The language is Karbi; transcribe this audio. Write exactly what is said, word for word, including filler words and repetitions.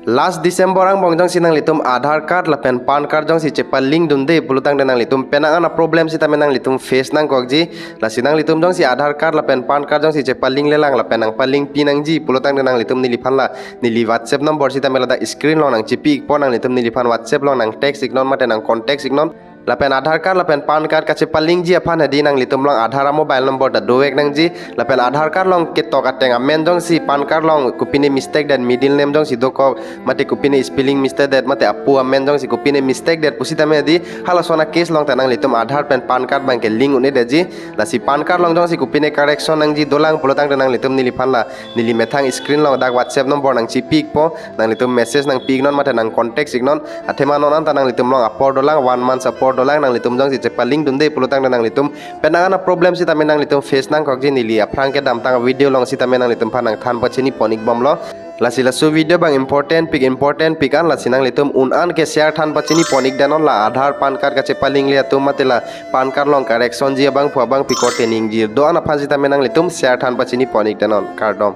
Last December angbong jongsi nanglitum Aadhaar card lapen PAN card jongsi chepa-link dunde pulotangte nanglitum penang an a-problem sitame nanglitum face nangkokji. Lasi nanglitum jongsi Aadhaar card lapen PAN card jongsi chepa-link lelang lapen nangpa-link pi nangji pulotangte nanglitum neliphan la neli WhatsApp number sitame ladak screen along nangchipi-ikpo, nanglitum neliphan WhatsApp along nang-text iknon mate nang-contact iknon. Lapen Aadhaar card lapen PAN card kachepa-linkji aphan hedi nanglitum along Aadhaar a-mobile number ta dovek nangji. Lapen Aadhaar card along ketok ateng amen jongsi PAN card along kopine mistake det, middle name jongsi dokok mate kopine spelling mistake det mate apo amen jongsi kopine mistake det pusitame hedi, halason a-case along ta nanglitum Aadhaar pen PAN card abangke link un-edetji. Lasi PAN card along jongsi kopine correction nangji dolang pulotangte nanglitum neliphan la neli methang screen along dak WhatsApp number nangchipi-ikpo, nanglitum message nangpi-iknon mate nang-contact iknon. Athema non anta nanglitum along apor dolang, one month apor dolang, nanglitum jongsi chepa-link dunde pulotangte nanglitum penang an a-problem sitame nanglitum face nangkokji. Neli aphrang kedamtang video along sitame nanglitumphan nangthan pachini pon-ikbomlo. Lasi laso video abang important pik, important pik an, lasi nanglitum un-an ke share than pachini pon-ik danon, la Aadhaar PAN card kachepa-link le atum mate la PAN card along correction ji abangphu abangpi korte ningje do-an aphan sitame nanglitum share than pachini pon-ik danon, kardom.